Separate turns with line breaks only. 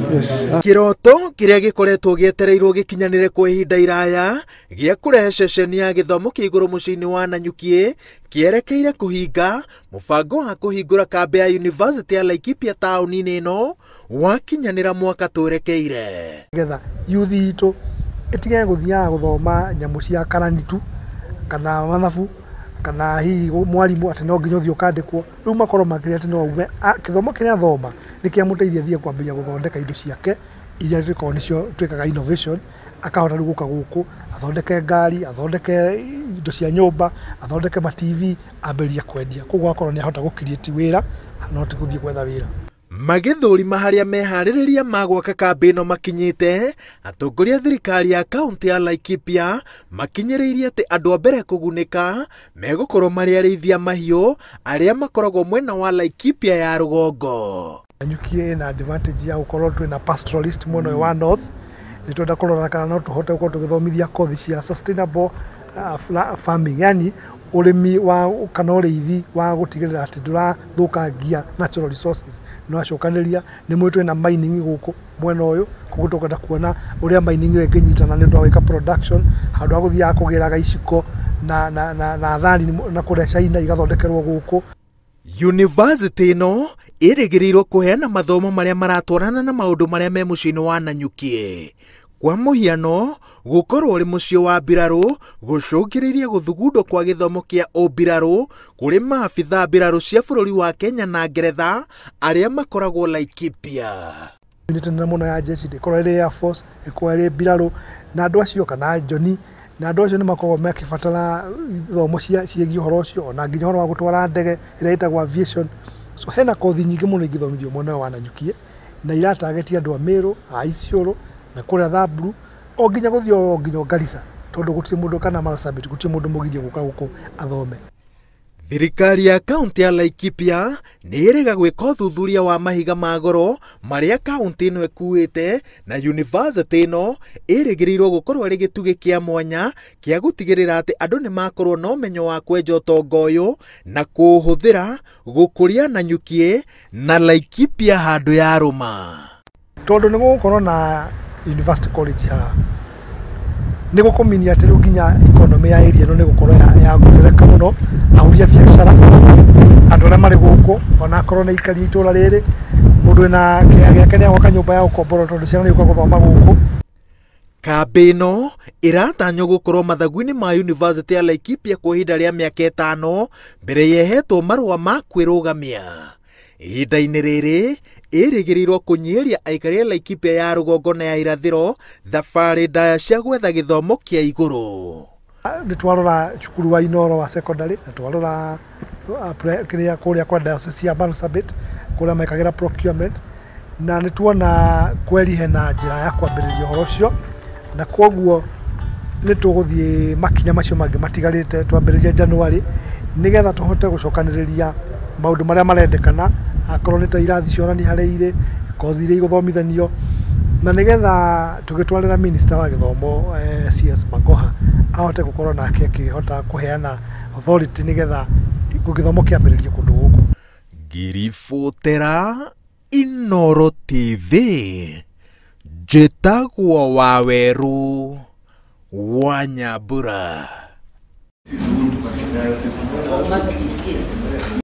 Kĩroto kĩrĩa gĩkoretwo gĩetereirwo gĩkinyanĩre kwa ihinda iraya gĩa kũrehe ceceni ya gĩthomo kĩa igũrũ mũciĩ-inĩ wa Nanyuki kĩerekeire kũhinga mũbango wa kũhingũra kambĩ ya University ya Laikipia taũni-inĩ ĩno wakinyanĩra mwaka twerekeire.
Nĩgetha youth itũ ĩtige gũthiaga gũthoma nyamũ cia karani tu kana mathabu kana hihi mwarimũ atĩ no nginya ũthiĩ ũkandĩkwo. Rĩu makorwo makĩria atĩ no aume kĩthomo kĩrĩa athoma nĩ kĩamũteithia athiĩ kwambĩrĩria gũthondeka indo ciake iria tũkoragwo nĩcio twĩkaga innovation, akahota rĩu gũka gũkũ athondeke ngari, athondeke indo cia nyũmba, athondeke ma TV, ambĩrĩrie kwendia. Koguo akorwo nĩ ahota gũ create wĩra no ti gũthiĩ gwetha wĩra.
Magĩthũrima harĩa meharĩrĩria ma gwaka kambĩ ĩno makinyĩte, atongoria a thirikari ya kaũntĩ ya Laikipia makinyĩrĩirie atĩ andũ a mbere kũgunĩka megũkorwo marĩ arĩithia mahiũ arĩa makoragwo mwena wa Laikipia ya rũgongo.
Nanyuki ĩna advantage ya gũkorwo twĩna pastoralist mwena ũyũ wa north. Nĩ twenda kũrora kana no tũhote gũkorwo tũgĩthomithia kothi cia sustainable farming, yani ũrĩmi wa kana ũrĩithi wa gũtigĩrĩra atĩ ndũrathũkangia natural resources. No acokanĩria nĩ mũĩ twĩna mining gũkũ mwena ũyũ, koguo tũkwenda kuona ũrĩa mining ĩyo ĩngĩnyitana nĩ ũndũ wa gwĩka production handũ ha gũthiaga kũgĩraga iciko na thani na kũrĩa China igathondekerwo gũkũ.
University ĩno ĩrĩgĩrĩirwo kũheana mathomo marĩa maratwarana na maũndũ marĩa me mũciĩ-inĩ wa Nanyuki. Kwa mũhiano, gũkorwo ũrĩ mũciĩ wa mbirarũ gũcũngĩrĩirie gũthugundwo kwa gĩthomo kĩa ũmbirarũ kũrĩ maabithaa mbirarũ cia bũrũri wa Kenya na Ngeretha arĩa makoragwo Laikipia.
Unit nene mũno ya jeshi ĩkorwo ĩrĩ Air Force, ĩkorwo ĩrĩ mbirarũ na andũ acio kana Johnny na andũ acio nĩ makoragwo makĩbatara ithomo ciĩgiĩ ũhoro ũcio ona nginya ũhoro wa gũtwara ndege ĩrĩa ĩtagwo aviation. So hena kothi nyingĩ mũno ingĩthomithio mwena ũyũ wa Nanyuki na iratageti andũ a Meru, a Isiolo na kũrĩa Samburu o nginya gũthiĩ o nginya Garissa tondũ gũtirĩ mũndũ kana Marsabit gũtirĩ mũndũ mũgirie gũka gũkũ athome.
Thirikari ya kaũntĩ ya Laikipia nĩ ĩrĩga gwĩka ũthuthuria wa mahiga ma goro marĩa kaũntĩ ĩno ĩkuĩte na yunivasĩtĩ ĩno ĩrĩgĩrĩirwo gũkorwo ĩrĩ gĩtugĩ kĩa mwanya kĩa gũtigĩrĩra atĩ andũ nĩ makorwo na ũmenyo wa kwenja ũtonga ũyũ na kũũhũthĩra gũkũria Nanyuki na Laikipia handũ yarũma.
Tondũ nĩ gũgũkorwo na University College haha nĩ gũkũminia atĩ rĩu nginya economy ya area ĩno nĩ gũkorwo yongerereka mũno, ahũri a biacara andũ arĩa marĩ gũkũ ona akorwo nĩ aikari a itũra rĩrĩ, mũndũ wĩna kĩea gĩake nĩ agwaka nyũmba ya gũkomborwo tondũ ciana nĩ igũka gũthoma gũkũ.
Kambĩ ĩno ĩratanywo gũkorwo mathagu-inĩ ma University ya Laikipia kwa ihinda rĩa mĩaka 5 mbere yehetwo marũa ma kwĩrũgamia. Ihinda-inĩ rĩrĩ ĩrĩgĩrĩirwo kũnyihĩria aikari a Laikipia ya rũgongo na ya irathĩro thabarĩ ndaya cia gwetha gĩthomo kĩa igũrũ.
Nĩ twarora cukuru wa Inooro wa secondary na twarora kĩrĩa kũrĩa kwa diocese ya Marsabit kũrĩa mekagĩra procurement na nĩ tuona kweri hena njĩra ya kwambĩrĩria ũhoro ũcio na kwoguo nĩ tũgũthiĩ makinya macio mangĩ matigarĩte twambĩrĩrie January nĩgetha tũhote gũcokanĩrĩria maũndũ marĩa marendekana akorwo nĩ ta irathi cionania harĩa irĩ, kothi iria igũthomithanio na nĩgetha tũgĩtwarĩra minister wa gĩthomo CS Magoha ahote gũkorwo nake akĩhota kũheana authority nĩgetha gĩthomo kĩambĩrĩrie kũndũ gũkũ.
Ngĩribotera Inooro TV njĩtagwo Waweru wa Nyambura.
Yes.